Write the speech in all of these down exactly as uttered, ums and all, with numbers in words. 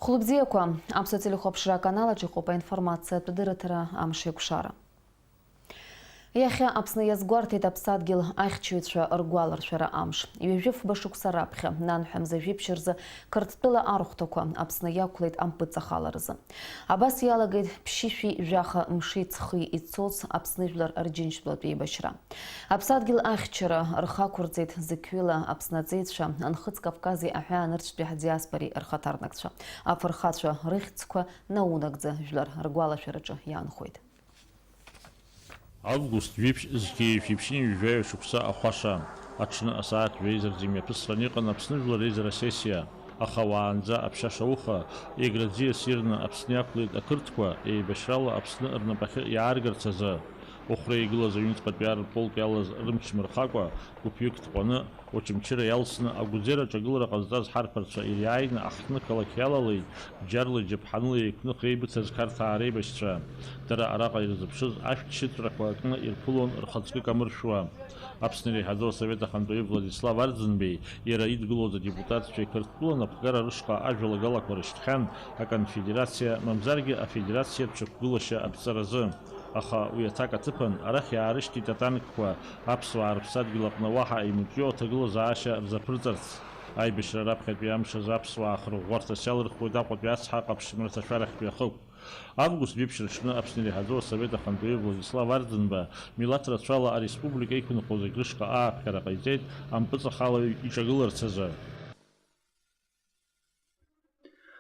Хәлыбзиақәа, Аԥсуа телехәаԥшра аканал аҿы иҟоуп аинформациатә дырраҭара Амшеикәшара. Иахьа Аԥсны иазгәарҭеит аԥсадгьыл ахьчаҩцәа ргәаларшәара амш. Ҩажәи фба шықәса раԥхьа, нанҳәа мза жәиԥшь рзы Қырҭтәыла архәҭақәа Аԥсны иақәлеит ампыҵахаларазы. Абас иалагеит ԥшьышәи жәаха мши ҵхи ицоз Аԥсны жәлар рџьынџьтәылатә еибашьра. Аԥсадгьыл ахьчара рхы ақәырҵеит зықьҩыла Аԥсны аҵеицәа, Нхыҵ Кавкази аҳәаанырцәтәи ҳдиаспореи рхаҭарнакцәа. Афырхацәа рыхьӡқәа наунагӡа жәлар ргәалашәараҿы иаанхоит. Август жәиԥшь зқьи жәиԥшьынҩажәаҩа шықәса ахәаша, аҽны асааҭ жәеиза рзы имҩаԥысран иҟан Аԥсны Жәлар Реизара асессиа, аха уаанӡа аԥшьа шауха, Егра ӡиас ирны Аԥсны иақәлеит ақырҭқәа, еибашьрала Аԥсны рнапахьы иааргарц азы. Ухәра игылаз аҩныҵҟатәи ар рполк иалаз рымч мырхакәа, гәыԥҩык ҭҟәаны, Очамчыра иалсны агәӡера аҿагылара ҟазҵаз ҳарԥарцәа ириааины аҳҭны-қалақь иалалеит, бџьарла, џьаԥҳаныла еиқәных еибыҭаз Қарҭаа реибашьцәа. Дара араҟа ирзыԥшыз ашәҭшьыҵәрақәа акны ирԥылон рхаҵкы камыршәуа. Аԥсны иреиҳаӡоу асовет ахантәаҩы Владислав Арӡынбеи иара идгылоз адепутатцәеи Қырҭтәыла анапхгара рышҟа ажәалагалақәа рышьҭхьан аконфедерациа, мамзаргьы афедерациатә шьақәгылашьа адҵаразы. Аха уи аҭак аҭыԥан, арахь иаарышьҭит атанкқәа, аԥсуаа рыԥсадгьыл аҟны уаҳа еимҿио аҭагылазаашьа рзаԥырҵарц. Аибашьра раԥхьатәи амш азы аԥсуаа хырӷәӷәарҭас иалырхуеит Аҟәатәи ацҳа аҟаԥшь мраҭашәарахьтәи ахықә. Август жәиԥшь рыҽны Аԥсны иреиҳаӡоу асовет ахантәаҩы Владислав Арӡынба милаҭ рацәала ареспублика иқәынхоз агрышҟа ааԥхьара ҟаиҵеит, ампыҵахалаҩ иҿагыларц азы.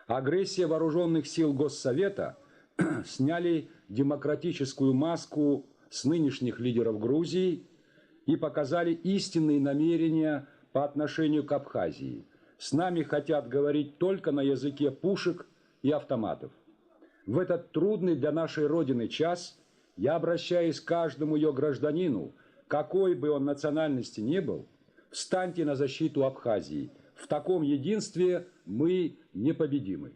Агрессия вооружённых сил Госсовета сняли демократическую маску с нынешних лидеров Грузии и показали истинные намерения по отношению к Абхазии. С нами хотят говорить только на языке пушек и автоматов. В этот трудный для нашей Родины час я обращаюсь к каждому её гражданину, какой бы он национальности ни был: встаньте на защиту Абхазии. В таком единстве мы непобедимы.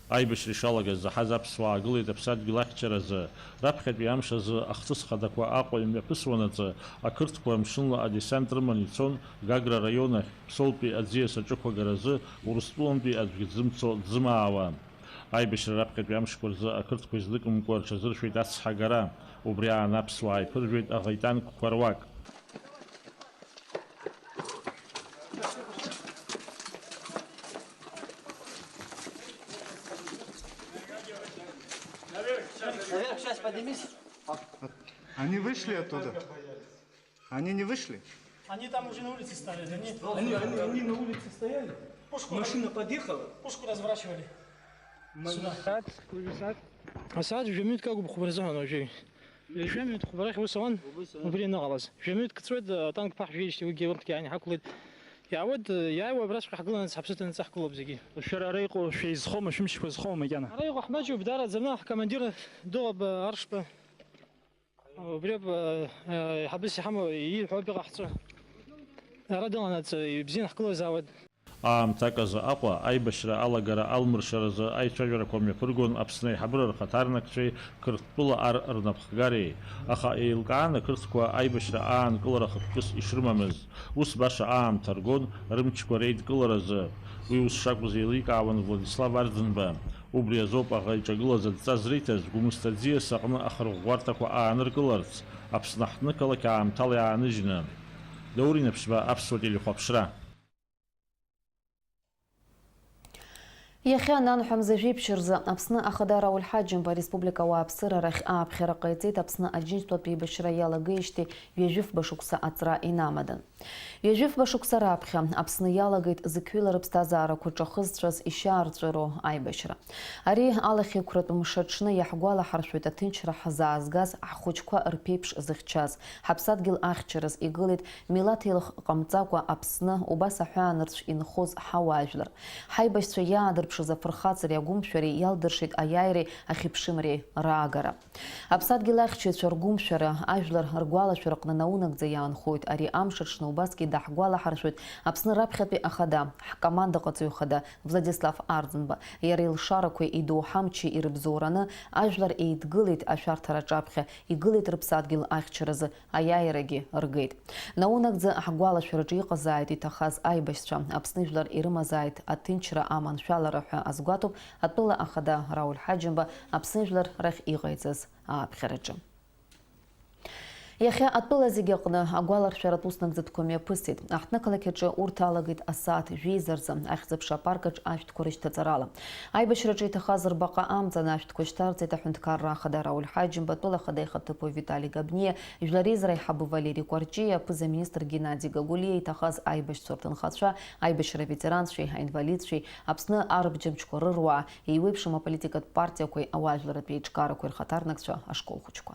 Аибашьра ишалагаз заҳаз аԥсуаа гылеит аԥсадгьыл ахьчаразы. Раԥхьатәи амш азы ахҭыс хадақәа Аҟәа имҩаԥысуанаҵы, ақырҭқәа мшынла адесант рыманы ицон Гагра араион ахь, Ԥсоутәи аӡиас аҿықәагаразы Урыстәылантәи аӡәгьы дзымцо дзымаауа. Аибашьра раԥхьатәи амшқәа рзы ақырҭқәа излыкымкәа рҽазыршәеит ацҳагара. Убри аан аԥсуаа иԥыржәеит аӷа итанкқәа руак. Наверх, сейчас поднимись. Они вышли оттуда? Они не вышли? Они там уже на улице стояли. Они, они, они, они на улице стояли. Пушку Машина подъехала. Пушку разворачивали. Сюда. Асааҭ жәаҩа минуҭк акәым хәба рзыҳәан уажәы. Жәаҩа минуҭ хәба рахь ус ауан, убри аныҟалаз. Жәаҩа минуҭк ҵуеит, атанк ԥаҳә жәеижьҭеи уигьы урҭгьы ааины ҳақәлеит. Иаауеит, иааиуа абраҵәҟьа ҳгыланы ҳаԥсы ҭаны ҳгылоуп зегьы. Шәара ара иҟоу шәеизхоума, шәымчқәа еизхоума макьана? Ара иҟоу ҳмаҷуп, даараӡаны ҳкомандир Доӷа Аршба. Убри ауп, э, э, ҳабыс иҳамоу, ииҳәо ауп иҟаҳҵо. Ара дыҟанаҵ, ибзианы ҳгылазаауеит. Аамҭак азы Аҟәа аибашьра алагара алмыршаразы аицәажәарақәа мҩаԥыргон Аԥсны аиҳабыра рхаҭарнакцәеи Қырҭтәыла ар рнапхгареи, аха еилкаан ақырҭқәа аибашьра аанкылара хықәкыс ишрымамыз. Ус баша аамҭа ргон рымчқәа реидкыларазы. Уи ус шакәыз еиликаауан Владислав Арӡынба. Убри азоуп аӷа иҿагылаз адҵа зриҭаз, Гәымсҭа аӡиас аҟны ахырӷәӷәарҭақәа ааныркыларц, Аԥсны аҳҭнықалақь аамҭала иааныжьны. Даур Инаԥшьба, Аԥсуа телехәаԥшра. Иахьа нанҳәа мза жәиԥшь рзы Аԥсны Ахада Рауль Ҳаџьымба ареспублика ауааԥсыра рахь ааԥхьара ҟаиҵеит Аԥсны Аџьынџьтәылатә еибашьра иалагеижьҭеи ҩажәи фба шықәса аҵра инамадан. Ҩажәи фба шықәса раԥхьа Аԥсны иалагеит зықьҩыла рыԥсҭазаарақәа ҿахызцәаз ишьаарҵәыроу аибашьра. Ари алахьеиқәратә мшаҽны иаҳгәалаҳаршәоит аҭынчра ҳзаазгаз ҳхәыҷқәа рԥеиԥш зыхьчаз, ҳаԥсадгьыл ахьчараз игылеит милаҭ еилых ҟамҵакәа Аԥсны, убас аҳәаанырцә инхоз ҳауаажәлар. Ҳаибашьцәа иаадырԥшыз афырхаҵареи агәымшәареи иалдыршеит аиааиреи ахьыԥшымреи раагара. Аԥсадгьыл ахьчаҩцәа ргәымшәара, ажәлар ргәалашәараҟны наунагӡа иаанхоит ари амш аҽны убасгьы Даҳгәалаҳаршәоит Аԥсны раԥхьатәи ахада, ҳкомандаҟаҵаҩ хада Владислав Арӡынба. Иара илшарақәеи идоуҳа мчи ирыбзоураны, ажәлар еидгылеит ашәарҭара аҿаԥхьа, игылеит рыԥсадгьыл ахьчаразы, аиааирагьы ргеит. Наунагӡа ҳгәалашәараҿы иҟазааит иҭахаз аибашьцәа, Аԥсны жәлар ирымазааит аҭынчра аманшәалара ҳәа азгәаҭоуп атәыла ахада Рауль Ҳаџьымба Аԥсны жәлар рахь иҟаиҵаз ааԥхьараҿы. Иахьа атәыла зегьы аҟны агәаларшәаратә уснагӡатәқәа мҩаԥысит. Аҳҭнықалақь аҿы урҭ алагеит асааҭ жәеиза рзы, Ахьӡ-аԥша апарк аҿы ашәҭқәа рышьҭаҵарала. Аибашьраҿы иҭахаз рбаҟа амҵан ашәҭқәа шьҭарҵеит аҳәынҭқарра ахада Рауль Ҳаџьымба, атәыла ахада ихаҭыԥуаҩ Витали Габниа, жәлар реизара аиҳабы Валери Кәарҷиа, аԥыза-министр Геннади Гагәлиа иҭахаз аибашьцәа рҭынхацәа, аибашьра аветеранцәеи аинвалидцәеи, Аԥсны арбџьамчқәа рыруаа, еиуеиԥшым аполитикатә партиақәеи ауаажәларратә еиҿкаарақәеи рхаҭарнакцәа, ашкол хәыҷқәа.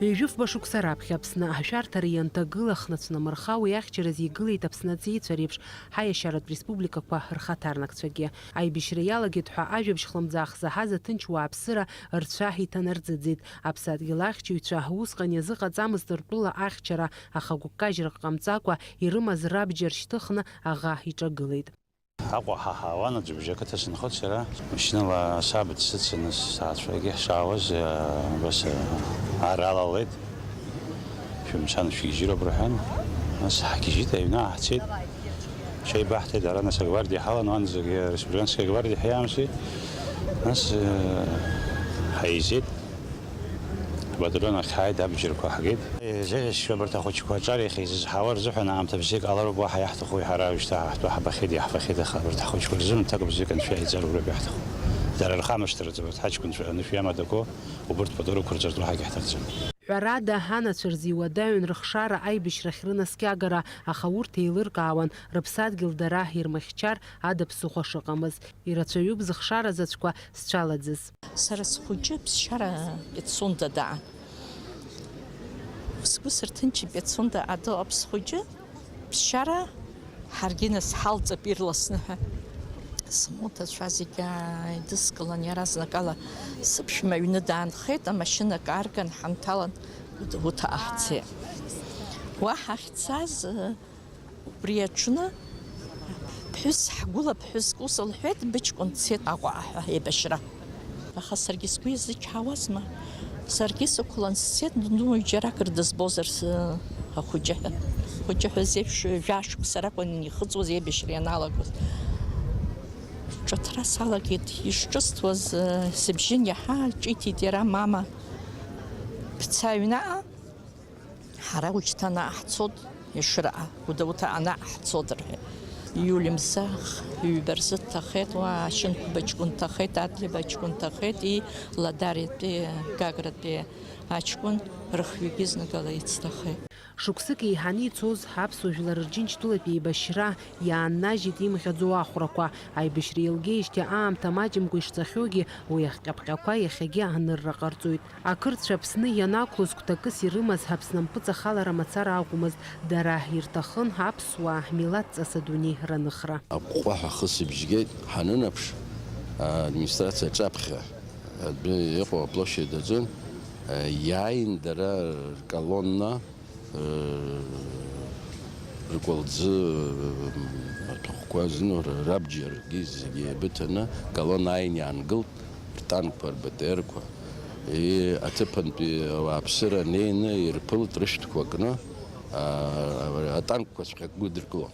Ҩажәифба шықәса раԥхьа Аԥсны ашәарҭара ианҭагыла, хнацәнамырха, уи ахьчараз игылеит Аԥсны аҵеицәа реиԥш ҳаиашьаратә республикақәа рхаҭарнакцәагьы. Аибашьра иалагеит ҳәа ажәабжь хлымӡаах заҳаз аҭынч уааԥсыра рцәа иҭанарӡыӡеит. Аԥсадгьыл ахьчаҩцәа усҟан иазыҟаҵамызт ртәыла ахьчара, аха гәыккажьрак ҟамҵакәа ирымаз рабџьар шьҭыхны аӷа иҿагылеит. Аҟәа ҳаҳауан, Аӡҩыбжьа ақыҭа сынхоит сара. Машьынала асаба дсыцын, сааҵәагьы ҳшаауаз, абас, ар алалеит. Шәымцан, шәгьежьыроуп рҳәан. Нас ҳгьежьит, аҩны ааҳцеит. Шеибаҳҭеит, ара нас агвардиа ҳалан, уанӡагьы ареспубликанская гвардиа ҳиаамси. Нас, э, ҳаизеит. Абаталион ахь ҳааит, абџьарқәа ҳгеит. Зеиӷьасшьо абарҭ ахәыҷқәа аҿар иахьа изызҳауа рзыҳәан аамҭа бзиак ҟалароуп, уаҳа иаҳҭаху иҳара уажәшьҭа ҳаҳтәы ҳабахьеит, иаҳфахьеит, аха абарҭ ҳхәыҷқәа рзын ҭак бзиак анцәа иҵаруроуп иаҳҭаху. Дара рхы амышҭраҵоит, ҳаҷкәынцәа анышә иамадақәоу, убырҭ пату рықәырҵартә уаҳагьы ҳҭахӡам. Ҳәарада, ҳанацәа рзы иуадаҩын рыхшара аибашьрахь рынаскьагара, аха урҭ еилыркаауан, рыԥсадгьыл дара ирмыхьчар ада ԥсыхәа шыҟамыз. Ирацәаҩуп зыхшара заҵәқәа зцәаладзыз. Сара схәыҷы ԥсшьара пятьсонда даан. Сгәы сырҭынчит, пятьсонда адыҟап схәыҷы. Ԥсшьара ҳаргьы нас ҳалҵып ирласны ҳәа. Смоҭацәа зегьы ааидыскылан, иаразнакала сыԥшәма аҩны даанхеит, амашьына каарган ҳанҭалан, Гәдоуҭаҟа ҳцеит. Уа ҳахьцаз, убри аҽны ԥҳәыс, ҳгәыла ԥҳәыск ус лҳәеит, быҷкәын дцеит Аҟәаҟа ҳәа еибашьра. Аха саргьы сгәы иазычҳауазма? Саргьы сықәлан сцеит, ну, џьаракыр дызбозар, ахәыҷы ҳәа. Хәыҷы ҳәа зеиԥш жәа-шықәса ракәын ихыҵуаз еибашьра ианалагоз. Ҿыҭра салагеит, ишҿысҭуаз, сыбжьы иаҳа ҿиҭит иара, мама, бца аҩнаҟа. Ҳара ушьҭа ана ҳцот, Ешыраҟа, Гәдоуҭа ана ҳцот рҳәеит. Иули мза ҩба рзы дҭахеит, уа Ашьынқәба ҷкәын дҭахеит, Адлеиба ҷкәын дҭахеит, и Ладариатәи, Гагратәи аҷкәын рыхҩагьы знагала ицҭахеит. Шықәсык еиҳаны ицоз аԥсуа жәлар Рџьынџьтәылатә еибашьра иааннажьит имӷьаӡо ахәрақәа. Аибашьра еилгеижьҭеи аамҭа маҷымкәа ишҵахьоугьы, уи ахҟьаԥҟьақәа иахьагьы анырра ҟарҵоит. Ақырҭцәа Аԥсны ианақәлоз гәҭакыс ирымаз Аԥсны ампыҵахалара мацара акәмызт, дара ирҭахын аԥсуаа милаҭ ҵас адунеи раныхра. Аҟәҟәаҳәа ахысыбжь геит, ҳанынаԥш, аадминистрациа аҿаԥхьа адәы иҟоу аплощадь аҿы, иааин дара рколонна, ркәалӡы аҭәахәқәа зну рабџьаргьы зегьы еибыҭаны, колонна ааин иаангылт, ртанкқәа, рБТР-қәа. И, аҭыԥантәи ауааԥсыра неины ирԥылт рышәҭқәа кны, а, атанкқәаҵәҟьа гәыдыркылон.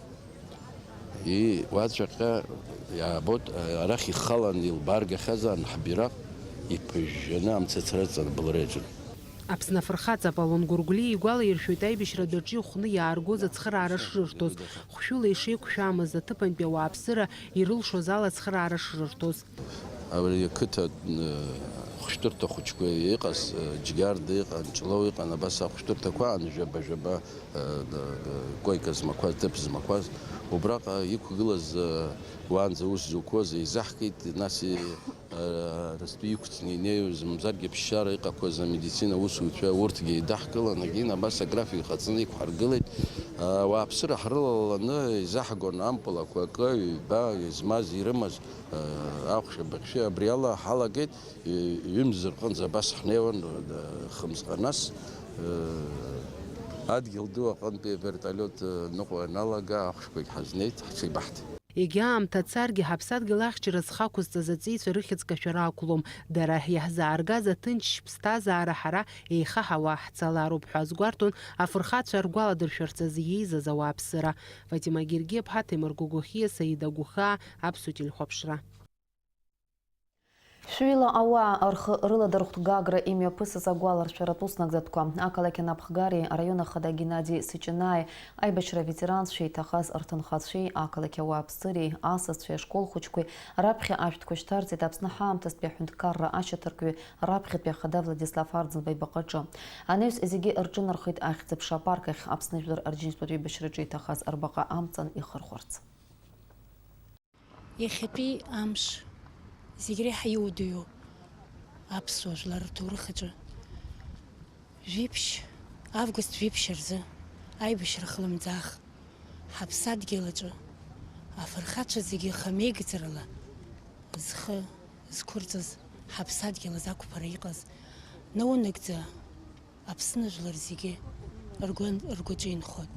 И, уаҵәҟьа иаабоит, арахь ихалан илбааргахьазаарын ҳбираҟ иԥыжәжәаны амца ацраҵан былра иаҿын. Аԥсны афырхаҵа Аполлон Гәыргәлиа игәалаиршәоит аибашьра адәаҿы ихәны иааргоз ацхыраара шрырҭоз, хәшәыла ишеиқәшәамыз, аҭыԥантәи ауааԥсыра ирылшоз ала ацхыраара шрырҭоз. Абри ақыҭа, э, хәшәтәырҭа хәыҷқәа иҟаз, э, Џьгьарда иҟан, Ҷлоу иҟан, абас ахәшәтәырҭақәа аан, жәаба-жәаба, э, э, койка змақәаз, ҭыԥ змақәаз, убраҟа иқәгылаз, э, уаанӡа аус зуқәоз еизаҳгеит, нас и-, Арыстәи иқәҵны инеиуаз, мамзаргьы аԥсшьара иҟақәаз амедицина аусуцәа урҭгьы еидаҳкылан, егьин абас аграфик иҟаҵаны иқәҳаргылеит. Ауааԥсыра ҳрылаланы изаҳгон ампылақәа акы, ҩба, измаз, ирымаз, ахәшә-абыхьшәы абри ала ҳалагеит, ҩымз рҟынӡа абас ҳнеиуан, хымзҟа нас, адгьыл ду аҟынтәи авертолиот ныҟәо ианалага, ахәшәқәагь ҳазнеит, ҳҽеибаҳҭеит. Егьа аамҭа царгьы, ҳаԥсадгьыл ахьчара зхы ақәызҵаз аҵеицәа рыхьӡ кашәара ақәлом. Дара иаҳзааргаз аҭынч ԥсҭазаара ҳара еихаҳауа ҳцалароуп ҳәа азгәарҭон афырхацәа ргәаладыршәарц азы иеизаз ауааԥсыра. Фатима Гергиаԥҳа, Ҭемыр Гогохиа, Саида Гәхаа, Аԥсуа телехәаԥшра. Шәҩыла ауаа рхы рыладырхәт Гагра имҩаԥысыз агәаларшәаратә уснагӡатәқәа. Ақалақь анапхгареи араион ахада Геннади Сыҷынааи аибашьра аветеранцәа иҭахаз рҭынхацәеи ақалақь ауааԥсыреи, асасцәеи ашкол хәыҷқәеи раԥхьа ашәҭқәа шьҭарҵеит Аԥсны ҳаамҭазтәи аҳәынҭқарра ашьаҭаркҩы раԥхьатәи ахада Владислав Арӡынба ибаҟаҿы. Анаҩс зегьы рҿынархеит Ахьӡ-аԥша апарк ахь, Аԥсны жәлар Рџьынџьтәылатә еибашьраҿы иҭахаз рбаҟа амҵан ихырхәарц. Иахьатәи амш зегь реиҳа иуадаҩу аԥсуа жәлар рҭоурых аҿы, жәиԥшь, август жәиԥшь рзы аибашьра хлымӡаах ҳаԥсадгьыл аҿы афырхацәа зегьы хамеигӡарала зхы зқәырҵаз, ҳаԥсадгьыл азы ақәԥара иҟаз, наунагӡа Аԥсны жәлар зегьы ргәы, ргәаҿы инхоит.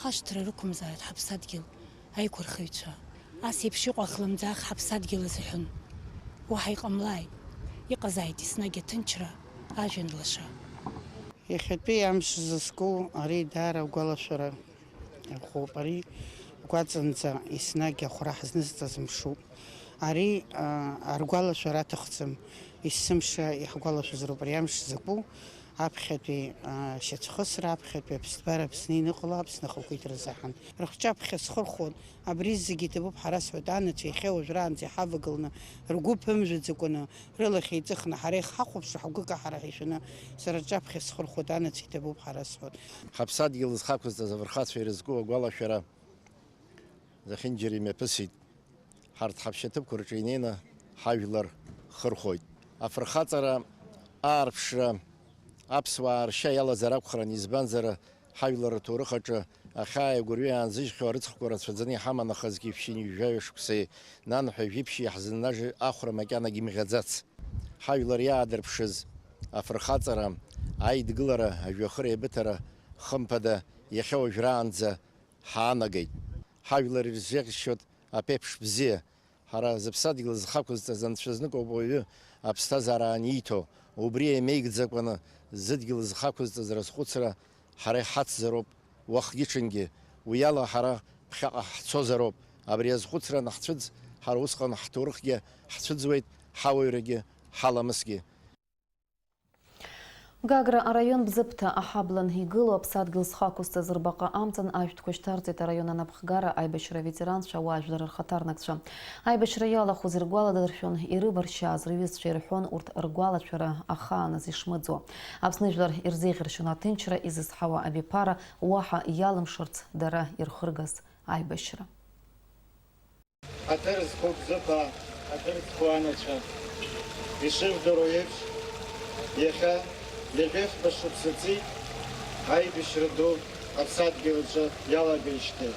Хашҭра рықәымзааит ҳаԥсадгьыл аиқәырхаҩцәа. Ас еиԥш иҟоу ахлымӡаах ҳаԥсадгьыл азыҳәан уаҳа иҟамлааит. Иҟазааит еснагь аҭынчра, ажәҩан лаша. Иахьатәи амш зызку ари даара агәалашәара ӷәӷәоуп. Ари гәаҵанӡа еснагь ахәра ҳзнызҵаз мшуп. Ари, а, аргәалашәара аҭахӡам. Есымша иаҳгәалашәозароуп ари амш закәу. Аԥхьатәи, а, шьацәхысра, аԥхьатәи аԥсҭбара Аԥсны иныҟала, Аԥсны ахақәиҭра азыҳәан. Рыхҿаԥхьа схырхәон. Абри зегьы иҭабуп ҳара сҳәоит, анацәа иахьа уажәраанӡа иҳавагыланы, ргәы ԥымжәаӡакәаны, рылахь еиҵыхны ҳара иахьҳахәаԥшуа ҳгәы каҳара ҳәа ишәаны, сара рҿаԥхьа схырхәоит, анацәа иҭабуп ҳара сҳәоит. Ҳаԥсадгьыл зхақәызҵаз афырхацәа ирызку агәалашәара зехьынџьара имҩаԥысит. Ҳарҭ ҳаԥшьаҭыԥқәа рҿы инеины ҳажәлар хырхәоит. Афырхаҵара, аарԥшра, аԥсуаа ршьа иалазар акәхарын, избанзар, ҳажәлар рҭоурых аҿы ахьааи агәырҩеи аанзыжьхьоу арыцхәқәа рацәаӡаны иҳаман, ахазгьы ԥшьынҩажәаҩа шықәсеи нанҳәа жәиԥшьи иаҳзыннажьу ахәра макьанагь имӷьаӡац. Ҳажәлар иаадырԥшыз афырхаҵара, аидгылара, ажәҩахыр еибыҭара, хымԥада, иахьа уажәраанӡа ҳаанагеит. Ҳажәлар ирзеиӷьасшьоит аԥеиԥш бзиа. Ҳара зыԥсадгьыл зхақәызҵаз Анцәа зныкоуп ауаҩы аԥсҭазаара аанииҭо. Убри еимеигӡакәаны зыдгьыл зхақәызҵаз разхәыцра ҳара иҳацзароуп уахгьы-ҽынгьы. Уи ала ҳара ԥхьаҟа ҳцозароуп. Абри азхәыцра анаҳцәыӡ, ҳара усҟан ҳҭоурыхгьы ҳцәыӡуеит, ҳауаҩрагьы, ҳаламысгьы. Гагра араион Бзыԥҭа аҳаблан игылоу аԥсадгьыл зхы ақәызҵаз рбаҟа амҵан ашәҭқәа шьҭарҵеит араион анапхгара, аибашьра аветеранцәа, ауаажәлар рхаҭарнакцәа. Аибашьра иалахәыз иргәаладыршәон, ирываршьааз рҩызцәа ирҳәон урҭ ргәалашәара ахааназ ишмыӡуа. Аԥсны жәлар ирзеиӷьаршьон аҭынчра, изызҳауа абиԥара уаҳа иалымшарц дара ирхыргаз аибашьра. Ҳаҭыр зқәу Бзыԥаа, ҳаҭыр зқәу анацәа, ишыжәдыруа еиԥш, иахьа ҩажәи фба шықәса ҵит аибашьра ду аԥсадгьыл аҿы иалагеижьҭеи.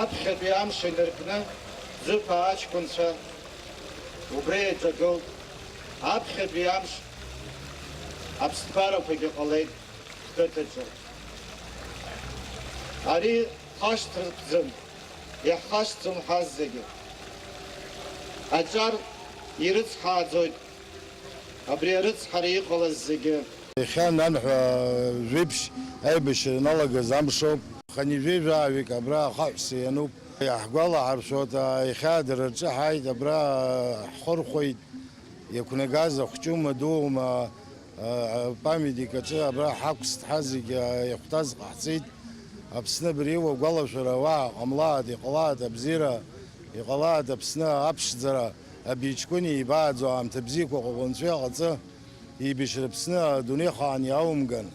Аԥхьатәи амш инаркны Бзыԥаа аҷкәынцәа убра еиҿагылт. Аԥхьатәи амш аԥсҭбарақәагьы ҟалеит ҳқыҭаҿы. Ари хашҭракӡам. Иаҳхашҭӡом ҳазегьы. Аҿар ирыцҳааӡоит абри арыцҳара иҟалаз зегьы. Иахьа нанҳәа жәиԥшь аибашьра иналагаз амшоуп. Хынҩажәи-жәаҩык абра ахаҳәса иануп. Иаҳгәалаҳаршәоит, иахьа дара рҿы ҳааит, абра ҳхырхәеит. Иақәнагаз ахәҷума, дуума, Апамиатник аҿы абра ҳақәсҭҳаз зегьы иахәҭаз ҟаҳҵеит. Аԥсны абри иуа агәалашәара уаа ҟамлааит, иҟалааит абзиара, иҟалааит Аԥсны аԥшӡара, абиҷкәын еибааӡо аамҭа бзиақәа ҟаҟәынҵәы иҟаҵы, еибашьра Аԥсны адунеихаан иааумган.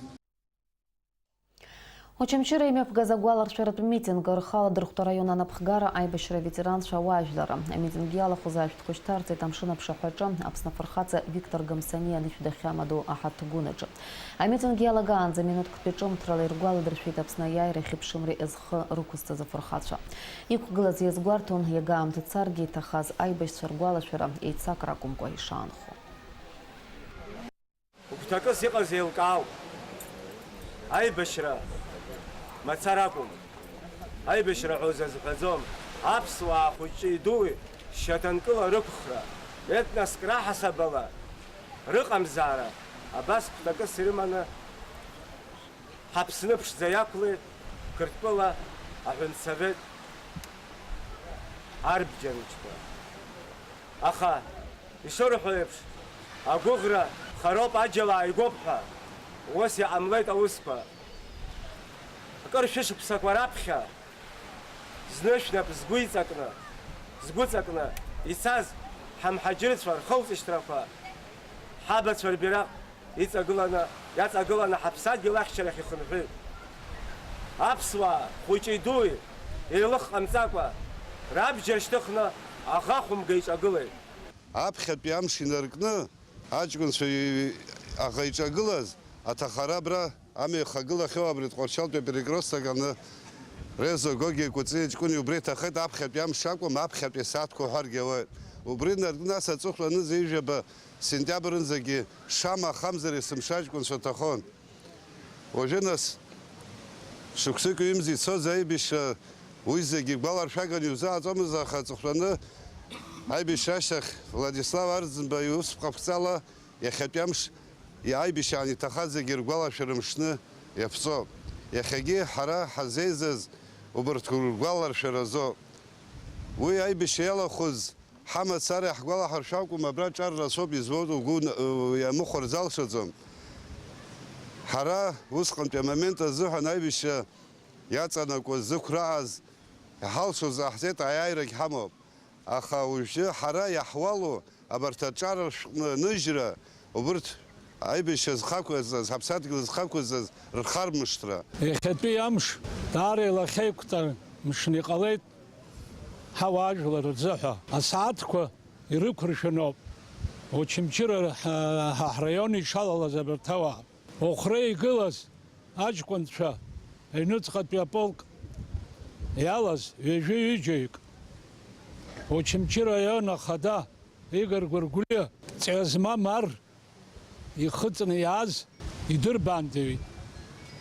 Очамчыра имҩаԥгаз агәаларшәаратә митинг рхала Дырхәҭа араион анапхгара аибашьра аветеранцәа ауаажәларра. Амитинг иалахәыз ашәҭқәа шьҭарҵеит амшын аԥшаҳәаҿы Аԥсны афырхаҵа Виктор Гамсаниа анышә дахьамадоу аҳаҭгәын аҿы. Амитинг иалагаанӡа минуҭктәи ҿымҭрала иргәаладыршәеит Аԥсны аиааира хьыԥшымреи зхы рықәызҵаз афырхацәа. Иқәгылаз иазгәарҭон, иага аамҭа царгьы иҭахаз аибашьцәа ргәалашәара еицакра акәымкәа ишаанхо. Гәҭакыс иҟаз еилкаауп. Аибашьра мацара акәым. Аибашьра ҳәа узазҳәаӡом. Аԥсуаа хәыҷи-дуи шьаҭанкыла рықәхра, етноск раҳасабала рыҟамзаара абас гәҭакыс ирыманы ҳАԥсны ԥшӡа иақәлеит Қырҭтәыла аҳәынҭсовет арбџьанчқәа. Аха, ишырҳәо еиԥш, агәыӷра хароуп, аџьал ааигәоуп ҳәа, ус иҟамлеит аусқәа. Акыр шәышықәсақәа раԥхьа, зны шәнап згәы иҵакны, згәы ҵакны ицаз ҳамҳаџьырцәа рхылҵышьҭрақәа, ҳабацәа рбираҟ иҵагыланы, иаҵагыланы ҳаԥсадгьыл ахьчарахь ихынҳәит. Аԥсуаа, хәыҷи-дуи, еилых ҟамҵакәа, рабџьар шьҭыхны аӷа хәымга иҿагылеит. Аԥхьатәи амш инаркны, аҷкәынцәа аӷа иҿагылаз аҭахара абра амҩа ихагылахьоу абри Тҟәарчалтәи аперекресток аҟны Резо, Гогиа, Кәыҵниа ҷкәыни убра иҭахеит, аԥхьатәи амш акәым, аԥхьатәи асааҭқәа уҳәаргьы ауеит. Убри инаркны ас аҵыхәтәан ҩажәа ҩба сентиабрынӡагьы шама ахамзар есымша аҷкәынцәа ҭахон. Уажәы нас, шықәсык ҩымзи ицоз аибашьра уи зегьы гәаларшәаган иузааӡомызт, аха аҵыхәтәаны аибашьра ашьҭахь Владислав Арӡынба иусԥҟа ԥҵала иахьатәи амш аибашьраан иҭахаз зегьы ргәалашәара мшны иаԥҵоуп. Иахьагьы ҳара ҳазеизаз убарҭ ргәаларшәара азоуп. Уи аибашьра иалахәыз ҳамацара иаҳгәалаҳаршәо акәым, абра ҿар рацәоуп изуоу, угәы н-, иамыхәар залшаӡом. Ҳара усҟантәи амомент азыҳәан аибашьра иаҵанакуаз, зықәрааз, иҳалшоз ҟаҳҵеит, аиааирагь ҳамоуп. Аха уажәы ҳара иаҳуалу абарҭ аҿар ршәҟәны аныжьра, убырҭ аибашьра зхақәызҵаз, ҳаԥсадгьыл зхақәызҵаз рхармышҭра. Иахьатәи амш даара илахьеиқәҵа мшны иҟалеит. Ҳауаажәлар рзыҳәа асааҭқәа ирықәыршәаноуп. Очамчыра ҳа, ҳа ҳраион ишалалаз абарҭ ауаа. Охра игылаз аҷкәынцәа аҩныҵҟатәи аполк иалаз ҩажәи ҩыџьаҩык. Очамчыра араион ахада Игор Гәыргәлиа ҵҩа змам ар ихыҵны иааз идырбаандаҩит,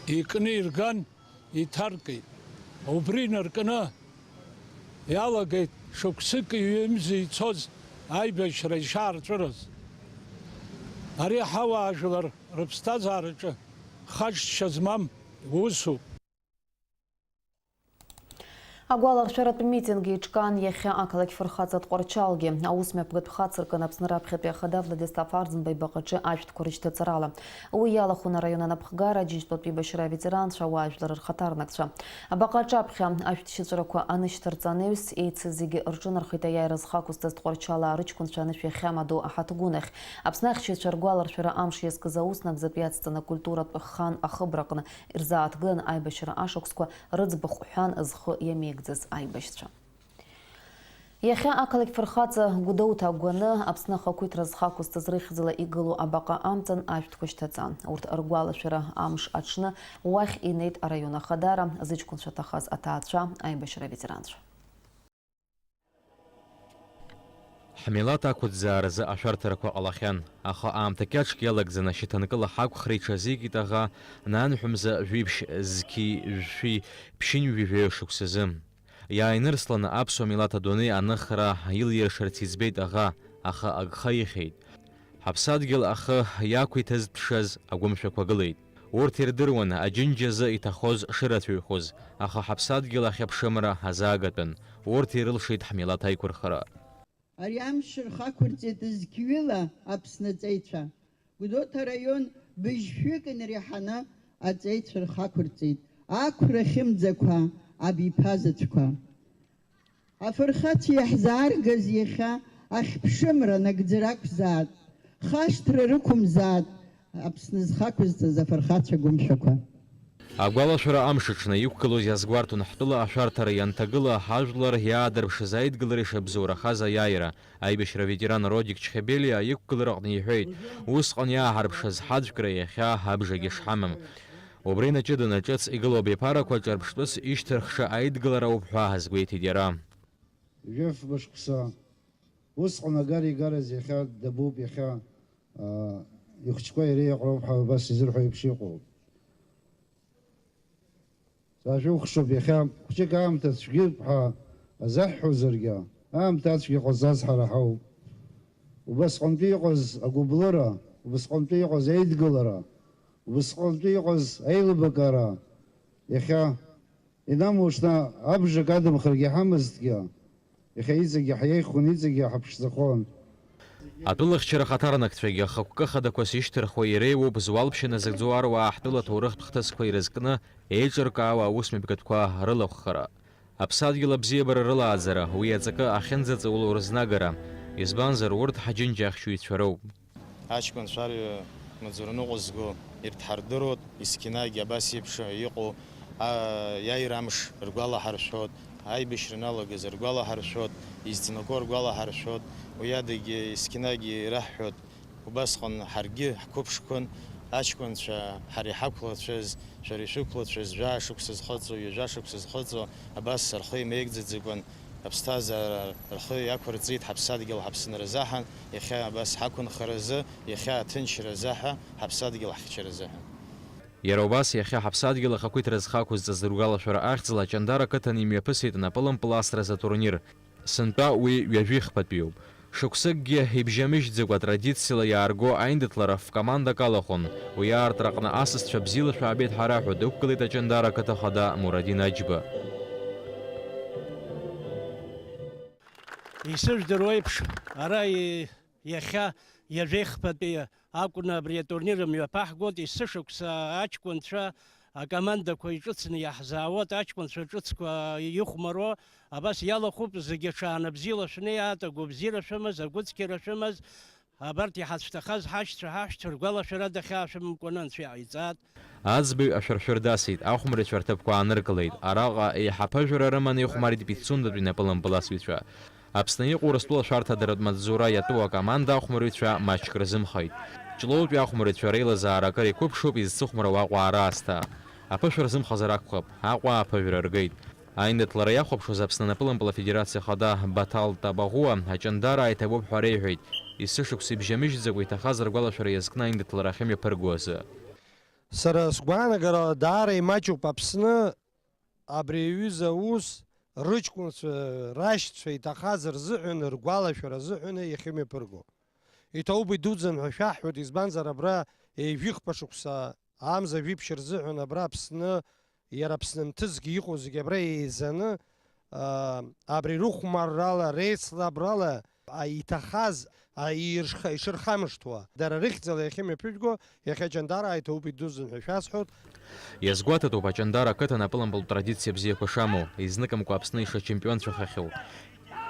икны ирган, иҭаркит. Убри инаркны иалагеит шықәсыки ҩымзи ицоз аибашьра ишаарҵәырыз. Ари ҳауаажәлар рыԥсҭазаараҿы хашҭшьа змам усуп. Агәаларшәаратә митинг еиҿкаан иахьа ақалақь фырхаҵа Тҟәарчалгьы. Аус мҩаԥгатә хацыркын Аԥсны раԥхьатәи ахада Владислав Арӡынба ибаҟаҿы ашәҭқәа рышьҭаҵарала. Уи иалахәын араион анапхгара, Аџьынџьтәылатәи еибашьра аветеранцәа, ауаажәлар рхаҭарнакцәа. Абаҟа аҿаԥхьа ашәҭшьыҵәрақәа анышьҭарҵа анаҩс, еицыз зегьы рҿынархеит аиааира зхы ақәызҵаз Тҟәарчалаа рыҷкәынцәа анышә иахьамадоу аҳаҭгәын ахь. Аԥсны ахьчаҩцәа ргәаларшәара амш иазкыз аус нагӡатәи ацҵаны акультуратә хан ахыбраҟны ирзааҭгылан аибашьра ашықәсқәа рыӡбахә ҳәан зхы иамеигӡаз аибашьцәа. Иахьа ақалақь фырхаҵа Гәдоуҭа агәаны Аԥсны ахақәиҭра зхы ақәызҵаз рыхьӡала игылоу абаҟа амҵан ашәҭқәа шьҭаҵан. Урҭ ргәалашәара амш аҽны уахь инеит араион ахадара, зыҷкәынцәа ҭахаз аҭаацәа, аибашьра аветеранцәа. Ҳмилаҭ ақәыӡааразы ашәарҭарақәа ҟалахьан, аха аамҭа кьаҿк иалагӡаны шьаҭанкыла ҳақәхра иҽазикит аӷа, нанҳәымза жәиԥшь зқьи жәшәи ԥшьынҩажәи жәаҩа шықәсазы. Иааинырсланы аԥсуа милаҭ адунеи аныхра илиршарц иӡбеит аӷа, аха агха ихьеит. Ҳаԥсадгьыл ахы иақәиҭызтәшаз агәымшәақәа гылеит. Урҭ ирдыруан Аџьынџьазы иҭахоз шырацәаҩхоз, аха ҳаԥсадгьыл ахь аԥшымра азаагатәын, урҭ ирылшеит ҳмилаҭ аиқәырхара. Ари амш рхы ақәырҵеит зқьҩыла Аԥсны аҵеицәа. Гәдоуҭа араион быжьшәык инареиҳаны аҵеицәа рхы ақәырҵеит, ақәра хьымӡақәа, абиԥазаҵәқәа. Афырхацәа иаҳзааргаз иахьа ахьԥшымра нагӡара ақәзаат, хашҭра рықәымзаат, Аԥсны зхы ақәызҵаз афырхацәа гәымшәақәа. Агәалашәара амш аҽны иқәгылоз иазгәарҭон ҳтәыла ашәарҭара ианҭагыла, ҳажәлар иаадырԥшыз аидгылара ишабзоурахаз аиааира. Аибашьра аветеран Родик Чхебелиа иқәгылараҟны иҳәеит, усҟан иааҳарԥшыз ҳаӡәкра иахьа абжагьы шҳамам. Убри инаҷыданы ҿыц игылоу абиԥарақәа ҿырԥштәыс ишьҭырхша аидгылара ауп ҳәа азгәеиҭеит иара. Жәафба шықәса усҟан агара игараз иахьа дабуп, иахьа, аа, ихәыҷқәа иара иаҟароуп ҳәа убас изырҳәо еиԥш иҟоуп. Саашәыхәаԥшып, иахьа хәҷык аамҭа цәгьоуп ҳәа азаҳҳәозаргьы, аамҭа ацәгьа ҟазҵаз ҳара ҳауп. Убасҟантәи иҟаз агәыблыра, убасҟантәи иҟаз аидгылара, убасҟантәи иҟаз аилибакаара, иахьа инамушьҭа абжак адамхаргьы ҳамазҭгьы, иахьа иҵегьы ҳиеиххон, иҵегьы ҳаԥшӡахон. Атәылахьчара ахаҭарнакцәагьы хықәкы хадақәас ишьҭырхуа иреиуоуп зуалԥшьа назыгӡо аруаа ҳтәыла аҭоурыхтә хҭысқәа ирызкны еиҿыркаауа аусмҩаԥгатәқәа рылахәхара. Аԥсадгьыл абзиабара рылааӡара, уи аҵакы ахьынӡаҵаулоу рызнагара, избанзар, урҭ ҳаџьынџьа ахьчаҩцәа роуп. Аҷкәынцәа арҩа маҵураныҟәа зго ирҭҳардыруеит, есқьынагь абас еиԥш иҟоу, а, иааира амш ргәалаҳаршәоит, аибашьра аналагаз ргәалаҳаршәоит, изҵнаго ргәалаҳаршәоит, уи адагьы есқьынагь ираҳҳәоит, убасҟан ҳаргьы ҳқәыԥшқәан, аҷкәынцәа ҳара иҳақәлацәаз, шәара ишәықәлацәаз, жәаа шықәса зхыҵуа, ҩажәа шықәса зхыҵуа, абас рхы имеигӡаӡакәан, аԥсҭазаара рхы иақәырҵеит ҳаԥсадгьыл ҳаԥсынра азаҳан, иахьа абас ҳақәынхаразы, иахьа аҭынчра азаҳәа, ҳаԥсадгьыл ҳхьчара азыҳәан. Иара убас иахьа ҳаԥсадгьыл ахақәиҭра зхы ақәызҵаз ргәалашәара ахьӡала Ҷандара ақыҭан имҩаԥысит напылымпыласразы атурнир. Сынтәа уи ҩажәихԥатәиуп. Шықәсыкгьы ибжьамыжьӡакәа традициала иаарго аиндаҭлара ф-командак алахәын. Уи аартраҟны асасцәа бзиала шәаабеит ҳара ҳәа дықәгылеит Аҷандара ақыҭа ахада Мурадин Аџьба. Исыжәдыруа еиԥш, ара и-, иахьа ҩажәеихԥатәи акәны абри атурнир мҩаԥаҳгоит, есышықәса аҷкәынцәа акомандақәа иҿыцны иаҳзаауеит, аҷкәынцәа ҿыцқәа ихәмаруа, абас иалахәуп, зегьы аҽаанбзиала шәнеиаат, агәабзиара шәымаз, агәыцқьара шәымаз, абарҭ иҳацәҭахаз ҳашьцәа, ҳашәҭ ргәалашәара дахьаашәымкәаны Анцәа иҟаиҵааит. Аӡбаҩ ашәыршәыр дасит, ахәмарҩцәа рҭыԥқәа ааныркылеит. Араҟа еиҳа аԥыжәара рыманы ихәмарит Пицундатәи напылымпыласҩцәа. Аԥсны иҟоу Урыстәыла ашәарҭадаратә маҵзура иатәу акоманда ахәмарҩцәа маҷк рзымхеит. Ҷлоутәи ахәмарҩцәа реилазаара акыр иқәыԥшуп изцыхәмаруа Аҟәа араасҭа. Аԥышәа рзымхазар акәхап, Аҟәа аԥыжәара ргеит. Аиндаҭлара иахәаԥшуаз Аԥсны анапылымпыл афедерациа ахада Батал Табаӷәуа Аҷандара ааиҭагоуп ҳәа реиҳәеит, есышықәса ибжьамыжьӡакәа иҭахаз ргәалашәара иазкны аиндаҭлара ахьымҩаԥырго азы. Сара сгәаанагарала даара имаҷуп Аԥсны абри аҩыза аус рыҷкәынцәа, рашьцәа иҭахаз рзыҳәан, ргәалашәара азыҳәан иахьымҩаԥырго. Иҭоуп идуӡӡан ҳәа шәаҳҳәоит, избанзар абра ҩажәихԥа шықәса амза жәиԥшь рзыҳәан абра Аԥсны, иара Аԥсны нҭыҵгьы иҟоу зегьы абра еизаны, аа, абри рыхәмаррала, реицлабрала, а, иҭахаз, а, иршха-, ишырхамышҭуа, дара рыхьӡала иахьымҩаԥыжәго, иахьа Ҷандара ааиҭоуп идуӡӡан ҳәа шәасҳәоит. Иазгәаҭатәуп, Аҷандара ақыҭан апылымпылтә традициа бзиақәа шамоу, изныкымкәа Аԥсны ишачемпионцәахахьоу.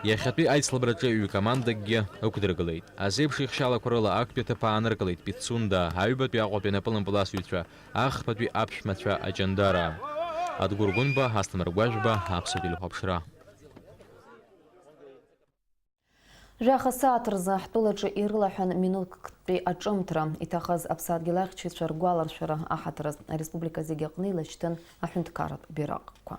Иахьатәи аицлабраҿы ҩ-командакгьы ықәдыргылеит. Азеиԥш ихшьалақәа рыла актәи аҭыԥ ааныркылеит Пицунда, аҩбатәи Аҟәатәи анапылымпыласҩцәа, ахԥатәи аԥшәмацәа Аҷандара. Адгәыр Гәынба, Асҭамыр Гәажәба, Аԥсуа телехәаԥшра. Жәаха сааҭ рзы ҳтәылаҿы ирылаҳәан минуҭктәи аҿымҭра. Иҭахаз аԥсадгьыл ахьчаҩцәа ргәаларшәара аҳаҭыраз ареспублика зегьы аҟны илашьҭын аҳәынҭқарратә бираҟқәа.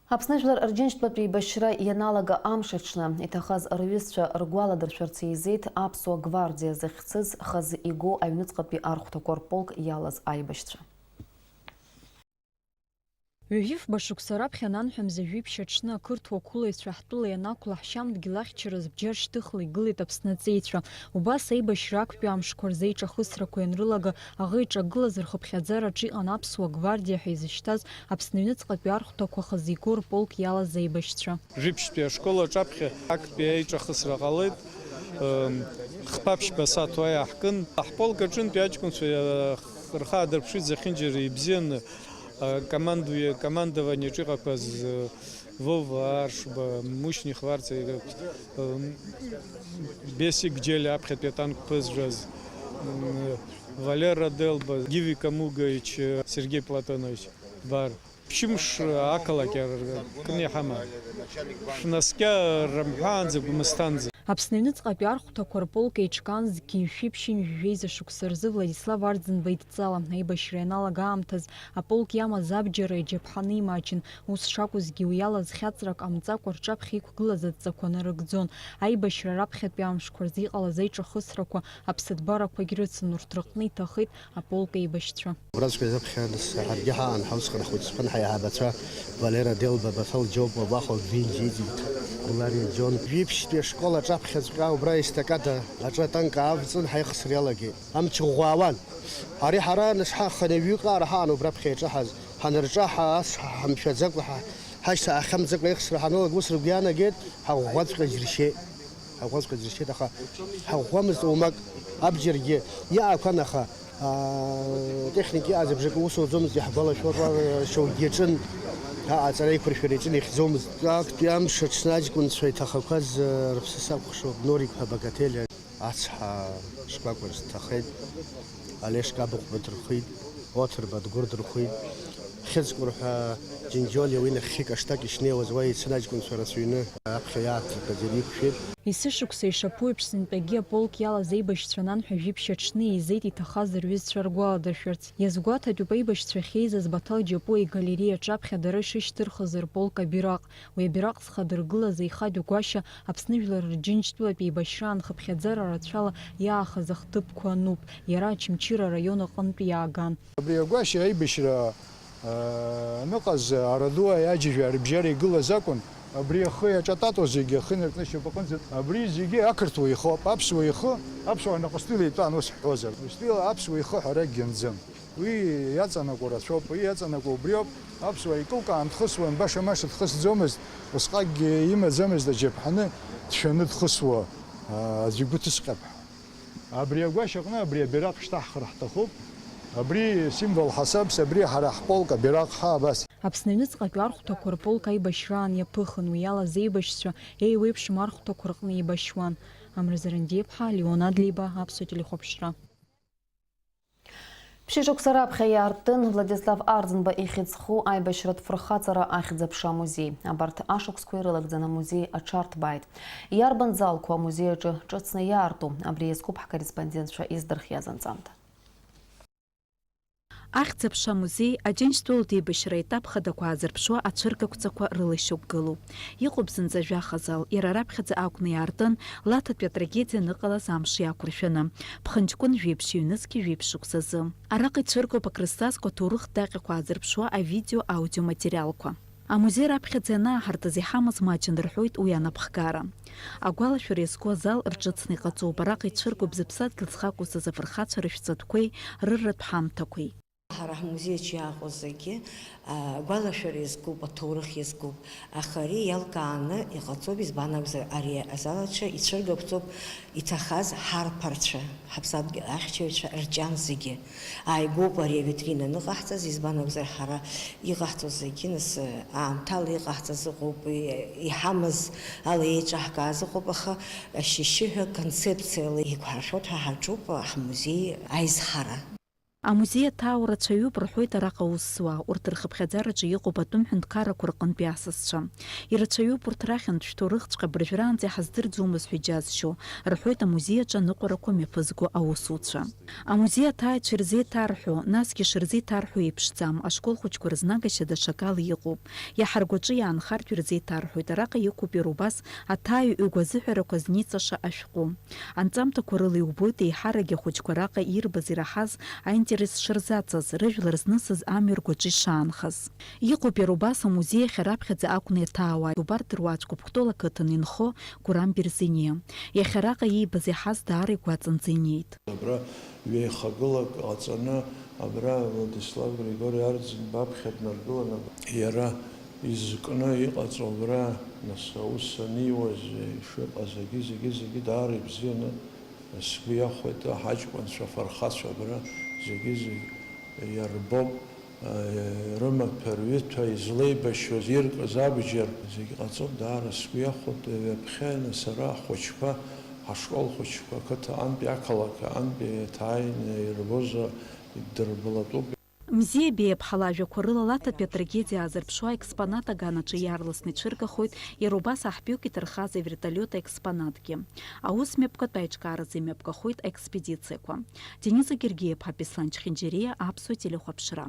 Аԥсны жәлар рџьынџьтәылатә еибашьра ианалага амш аҽны, иҭахаз рҩызцәа ргәаладыршәарц еизеит Аԥсуа гвардиа зыхьӡыз хазы игоу аҩныҵҟатәи архәҭақәа рполк иалаз аибашьцәа. Ҩажәифба шықәса раԥхьа ананҳәа мза жәиԥшь аҽны ақырҭуа қәылаҩцәа ҳтәыла ианақәла ҳшьам дгьыл ахьчараз бџьар шьҭыхла игылеит Аԥсны аҵеицәа. Убас аибашьра актәи амшқәа рзы еиҿахысрақәа ианрылага аӷа иҿагылаз рхыԥхьаӡараҿы иҟан Аԥсуа гвардиа ҳәа изышьҭаз Аԥсны аҩныҵҟатәи архәҭақәа хазы игоу рполк иалаз аибашьцәа. Жәиԥшьтәи ашкол аҿаԥхьа актәи аиҿахысра ҟалеит. Ем, хԥа-ԥшьба сааҭ уа иааҳкын. Ҳполк аҿынтәи аҷкәынцәа, э, рхы аадырԥшит зехьынџьара ибзианы. Э, командуе-, командованиеҿы иҟақәаз, э, Вова Аршба, Мушьни Хварца, э, м, Бесик Џьелиа аԥхьатәи атанк ԥызжәаз, м, Валера Делба, Гиви Камугаич, э, Сергей Платонович Бар. Ԥшьымш ақалақь аркны иҳаман. Шәнаскьа рымҳәаанӡа, Гәмысҭанӡа. Аԥсны аҩныҵҟатәи архәҭақәа рполк еиҿкаан зқьи жәшәи ԥшьынҩажәи жәеиза шықәса рзы Владислав Арӡынба идҵала аибашьра ианалага аамҭаз аполк иамаз абџьар иџьаԥҳаны имаҷын. Ус шакәызгьы, уи ала зхьаҵрак ҟамҵакәа рҿаԥхьа иқәгылаз адҵақәа нарыгӡон. Аибашьра раԥхьатәи амшқәа рзы иҟалаз аиҿахысрақәа аԥсыҭбарақәагь рыцын, урҭ рыҟны иҭахеит аполк еибашьцәа. Убраҵәҟьа изаԥхьан ҳаргьы ҳаан, ҳаусҟан ҳхәыҷқәан ҳаиҳабацәа Валера Делба, Баҭал Џьоба, Вахо Гвинџьиӡ, Гәлариа Џьон. Жәиԥшьтәи ашкол аҿаԥхьаҵәҟьа убра аестакада аҿы атанк аавҵын, ҳаихсыр иалагеит. Амч ӷәӷәа ауан. Ари ҳара нас ҳаханы ҩык аара ҳаан убраԥхьа иаҿаҳаз. Ҳанырҿаҳа, ас ҳа-, ҳамшәаӡакәа, ҳа-, ҳашьҭа ҳахьамӡакәа еихсра ҳаналага, ус рыгәы иаанагеит, ҳаӷәӷәаҵәҟьа џьыршьеит. Ҳаӷәӷәаҵәҟьа џьыршьеит, аха ҳаӷәӷәамызт оумак, абџьаргьы иаақәан, аха, аа, техник иҟаз абжакы ус ауӡомызт, иаҳгәалашәоит, уа шьоукгьы иаҿын, аҟаҵара еиқәыршәара иаҿын, ихьӡомызт. Актәи амш аҽны аҷкәынцәа иҭахақәаз, рыԥсы сакәыхшоуп, Норик ҳәа Багателиа. Ацҳа шкәакәа рҭахеит, Олешка Абыхәба дырхәит, Оҭырба Дгәыр дырхәит, Хьыҵкәыр ҳәа Џьынџьолиа уи нахьхьи каштак ишнеиуаз уа ицын аҷкәынцәа рацәаҩны аԥхьа иааҭыргаз иара иқәшәеит. Есышықәса ишаԥу еиԥш, сынтәагьы аполк иалаз аибашьцәа ананҳәа жәиԥшь аҽны еизеит иҭахаз рҩызцәа ргәаладыршәарц. Иазгәаҭатәуп аибашьцәа ахьеизаз Баҭал Џьапуа игалериа аҿаԥхьа дара ишышьҭырхыз рполк абираҟ. Уи абираҟ зхадыргылаз аихатә гәашьа Аԥсны жәлар рџьынџьтәылатә еибашьраан хыԥхьаӡара рацәала иаахаз ахҭыԥқәа ануп, иара Очамчыра араион аҟынтә иааган. Абри агәашьа аибашьра, а, аныҟаз, араду аиаџьажәа рыбжьара игылаз акәын. Абри ахы иаҿататоу зегьы ахы инаркны шьапаҟынӡа. Абри зегьы ақырҭуа ихоуп, аԥсуа ихы, аԥсуаа наҟ стәыла итәан, ус ҳҳәозар. Стәыла аԥсуа ихы ҳәаракгьы анӡам. Уи иаҵанакуа рацәоуп, уи иаҵанакуа убриоуп. Аԥсуаа икылкаан дхысуан, баша-маша дхысӡомызт, усҟакгьы имаӡамызт аџьаԥҳаны, дшәаны дхысуа, аа, аӡәы игәы ҭысҟьап ҳәа. Абри агәашьаҟны абри абираҟ шьҭаҳхыр ҳҭахуп. Абри символ ҳасабс, абри ҳара ҳполк абираҟ ҳа абас. Аԥсны аҩныҵҟатәи архәҭақәа рполк аибашьраан иаԥыхын, уи ала зеибашьцәа еиуеиԥшым архәҭақәа рҟны еибашьуан. Амра Зарандиаԥҳа, Леон Адлеиба, Аԥсуа телехәаԥшра. Ԥшьышықәса раԥхьа иаартын Владислав Арӡынба ихьӡ зху аибашьратә фырхаҵара Ахьӡ-аԥша амузеи. Абарҭ ашықәсқәа ирылагӡаны амузеи аҽарҭбааит. Иарбан залқәоу амузеи аҿы ҿыцны иаарту? Абри иазкуп ҳкорреспондентцәа издырхиаз анҵамҭа. Ахьӡ-аԥша амузеи Аџьынџьтәылатә еибашьра аетап хадақәа аазырԥшуа ацәыргақәҵақәа рыла ишьақәгылоуп. Иҟоуп зынӡа жәаха зал, иара раԥхьаӡа акәны иаартын, Лаҭатәи атрагедиа аныҟалаз амш иақәыршәаны, ԥхынҷкәын жәиԥшь ҩнызқьи жәиԥшь шықәсазы. Араҟа ицәыргоуп акрызҵазкуа аҭоурыхтә даҟьақәа аазырԥшуа авидео-аудиоматериалқәа. Амузеи раԥхьаӡа ианааҳартыз иҳамаз маҷын рҳәоит уи анапхгара. Агәалашәара иазку азал рҿыцны иҟаҵоуп, араҟа ицәыргоуп зыԥсадгьыл зхакәызыз афырхацәа рышәҵатәқәеи рырратә ҳамҭақәеи. Ҳара ҳмузеи аҿы иааҟоу зегьы, а, агәалашәара иазкуп, аҭоурых иазкуп, аха ари иалкааны иҟаҵоуп, избан акәзар, ари азал аҿы ицәыргақәҵоуп иҭахаз ҳарԥарцәа, ҳаԥсадгьыл ахьчаҩцәа рҿиамҭа зегьы. Ааигәоуп ари авитрина аныҟаҳҵаз, избан акәзар, ҳара иҟаҳҵо зегьы, нас, аамҭала иҟаҳҵаз ыҟоуп, и-, иҳамаз ала еиҿаҳкааз ыҟоуп, аха ашьшьыҳәа концепциала иқәҳаршәоит ҳәа ҳаҿуп ҳмузеи аизҳара. Амузеи аҭаау рацәаҩуп рҳәоит араҟа аус зуа, урҭ рхыԥхьаӡараҿы иҟоуп атәым ҳәынҭқаррақәа рҟынтәи асасцәа. Ирацәаҩуп урҭ рахьынтә шәҭоурыхҵәҟьа абыржәраанӡа иҳаздырӡомызт ҳәа иџьазшьо, рҳәоит амузеи аҿы аныҟәарақәа мҩаԥызго аусуцәа. Амузеи аҭааҩцәа ирзеиҭарҳәо, насгьы шырзеиҭарҳәо еиԥшӡам, ашкол хәыҷқәа рызнагашьа даҽакала иҟоуп. Иаҳа ргәаҿы иаанхартә ирзеиҭарҳәоит, араҟа иқәуп иара убас аҭааҩ игәазыҳәарақәа зниҵаша ашәҟәы. Анҵамҭақәа рыла иубоит еиҳарак ахәыҷқәа раҟа ирбаз-ираҳаз аинтерес Интерес шырзаҵаз, рыжәлар знысыз амҩа ргәаҿы ишаанхаз. Иҟоуп иара убас амузеи ахь раԥхьаӡа акәны иаҭаауа, убарҭ руаӡәкуп Кәтол ақыҭан инхо Гурам Берзениа. Иахьа араҟа иибаз иаҳаз даара игәаҵанӡа инеит. Абра ҩеихагылак ҟаҵаны, абра Владислав Григори Арӡынба аԥхьа днаргылан, иара изкны иҟаҵо абра, нас, аус аниуаз, ишыҟаз, зегьы, зегьы, зегьы даара ибзианы сгәы иахәеит, ҳаҷкәынцәа, афырхацәа абра зегьы, зегь иарбоуп, рымаҭәа, рҩыҭәа, излеибашьуаз, иркыз абџьар, зегь ҟаҵоуп, даара сгәы иахәоит, ҩаԥхьа сара ахәыҷқәа, ҳашкол хәыҷқәа, ақыҭа антәи, ақалақь антәи ааины ирбозар, иддырбалатәуп. Мзиа Беиаԥҳа лажәақәа рыла Лаҭатәи атрагедиа аазырԥшуа аекспонат аганаҿы иаарласны ицәыргахоит иара убас аҳбҩык иҭырхаз авертолиот аекспонатгьы. Аус мҩаԥгатәы аиҿкааразы имҩаԥгахоит аекспедициақәа. Дениза Гергиаԥҳа, Беслан Чхинџьариа, Аԥсуа телехәаԥшра.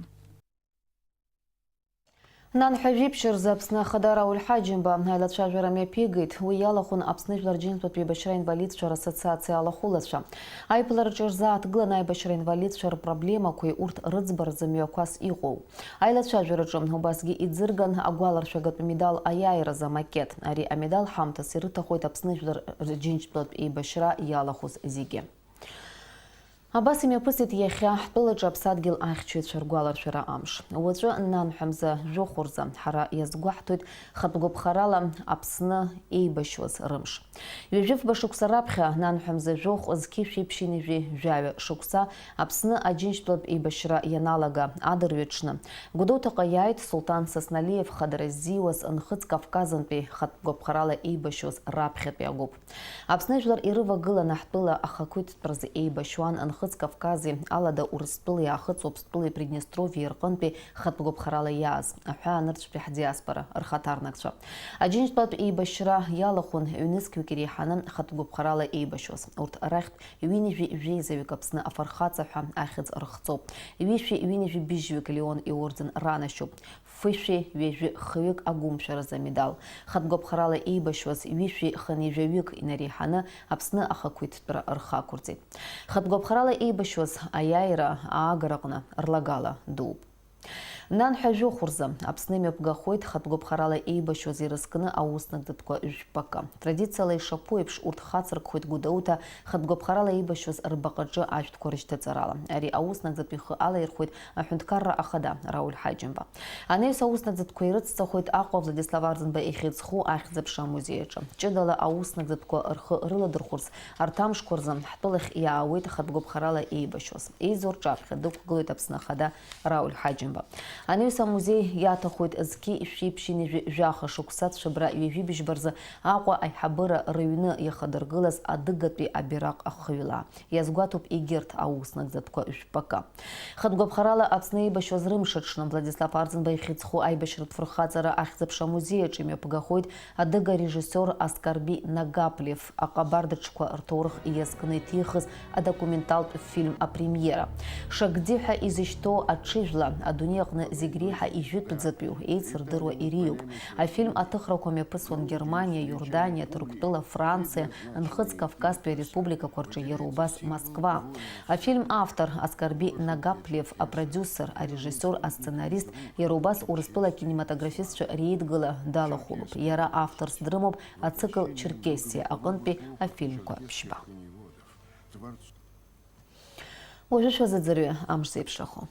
Нанҳәа жәиԥшь рзы Аԥсны Ахада Рауль Ҳаџьымба аилацәажәара мҩаԥигеит. Уи иалахәын Аԥсны Жәлар Рџьынџьтәылатә еибашьра инвалидцәа рассоциациа алахәылацәа. Аиԥылараҿы ирзааҭгылан аибашьра инвалидцәа рпроблемақәеи урҭ рыӡбаразы мҩақәас иҟоу. Аилацәажәараҿы убасгьы иӡырган агәаларшәагатә медал аиааиразы амакет. Ари амедал ҳамҭас ирыҭахоит Аԥсны Жәлар Рџьынџьтәылатә еибашьра иалахәыз зегьы. Абас имҩаԥысит иахьа ҳтәылаҿы Аԥсадгьыл ахьчаҩцәа ргәаларшәара амш. Уаҵәы нанҳәа мза жәохә рзы ҳара иазгәаҳҭоит хатә гәаԥхарала Аԥсны еибашьуаз рымш. Ҩажәифба шықәса раԥхьа, нанҳәа мза жәохә зқьи шәиԥшьынҩажәи жәаҩа шықәса, Аԥсны Аџьынџьтәылатә еибашьра ианалага адырҩаҽны, Гәдоуҭаҟа иааит Сулҭан Сасналиев хадара ззиуаз Нхыҵ Кавказынтәи хатә гәаԥхарала еибашьуаз раԥхьатәи агәыԥ. Аԥсны жәлар ирывагыланы ҳтәыла ахақәиҭтәразы еибашьуан Нхыҵ Кавкази Алада Урыстәылеи Аахыҵ Уаԥстәылеи Приднестровиеи рҟынтәи хатә гәаԥхарала иааз, аҳәаанырцәтәи ҳдиаспора рхаҭарнакцәа. Аџьынџьтәылатә еибашьра иалахәын ҩнызқьҩык иреиҳаны хатә гәаԥхарала еибашьуаз. Урҭ рахьтә ҩынҩажәи жәеизаҩык Аԥсны афырхаҵа ҳәа ахьӡ рыхҵоуп. Ҩышәи ҩынҩажәи быжьҩык Леон иорден ранашьоуп. Фышәи ҩажәи хҩык агәымшәаразы амедал. Хатә гәаԥхарала еибашьуаз ҩышәи хынҩажәаҩык инареиҳаны Аԥсны ахақәиҭтәра рхы ақәырҵеит. Хатә гәаԥхарала еибашьуаз аиааира аагараҟны рлагала дууп. Нанҳәа жәохә рзы Аԥсны имҩаԥгахоит хатә гәаԥхарала еибашьуаз ирызкны аус нагӡатәқәа жәпакы. Традициала ишаԥу еиԥш, урҭ хацыркхоит Гәдоуҭа хатә гәаԥхарала еибашьуаз рбаҟаҿы ашәҭқәа рышьҭаҵарала. Ари аус нагӡатәи ихы алаирхәеит аҳәынҭқарра ахада Рауль Ҳаџьымба. Анаҩс аус нагӡатәқәа ирыцҵахоит Аҟәа Владислав Арӡынба ихьӡ зху ахьӡ-аԥша амузеи аҿы. Ҷыдала аус нагӡатәқәа рхы рыладырхәырц арҭ амшқәа рзы ҳтәылахь иаауеит хатә гәаԥхарала еибашьуаз. Еизо рҿаԥхьа дықәгылоит Аԥсны Ахада Рауль Ҳаџьымба. Анаҩс амузеи иаҭахоит зқьи шәиԥшьынҩажәи жәаха шықәса Цәыбра ҩажәи быжьба рзы Аҟәа аиҳабыра рыҩны иахадыргылаз адыгатәи абираҟ ахыҩла. Иазгәаҭоуп егьырҭ аус нагӡатәқәа жәпакы. Хатә гәаԥхарала Аԥсны еибашьуаз рымш аҽны Владислав Арӡынба ихьӡ зху аибашьратә фырхаҵара ахьӡ-аԥша амузеи аҿы имҩаԥгахоит адыга режиссиор Аскарби Нагаплев аҟабардаҿқәа рҭоурых иазкны иҭихыз адокументалтә фильм апремиера. Шагди ҳәа изышьҭоу аҽыжәла адунеи аҟны зегь реиҳа ижәытәӡатәиу, еицырдыруа ириуп. Афильм аҭыхрақәа мҩаԥысуан Германиа, Иорданиа, Ҭырқәтәыла, Франциа, Нхыҵ Кавказтәи ареспубликақәа рҿы, иара убас Москва. Афильм автор Аскарби Нагаплев, апродиусер, арежиссиор, асценарист, иара убас Урыстәыла акинематографистцәа реидгыла далахәылоуп. Иара авторс дрымоуп ацикл Черкессиа аҟынтәи афильмқәа ԥшьба. Уажәы шәазыӡырҩы амш зеиԥшрахо.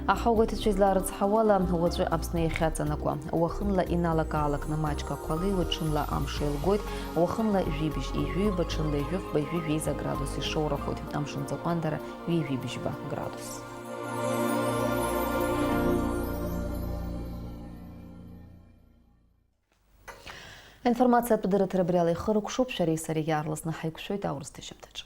Аҳауагәаҭацәа излаарыцҳауала, уаҵәы Аԥсны иахьаҵанакуа, уахынла иналак-аалакны маҷк ақәа леиуеит, ҽынла амш еилгоит, уахынла жәибжь ижәыҩба, ҽынла ижәыфба, ижәи жәеиза градус ишоурахоит, амшын ҵаҟәандара ҩажәи быжьба градус. Аинформациатә дырраҭара абри ала ихыркәшоуп, шәареи сареи иаарласны ҳаиқәшәоит аурыс ҭыжьымҭаҿы.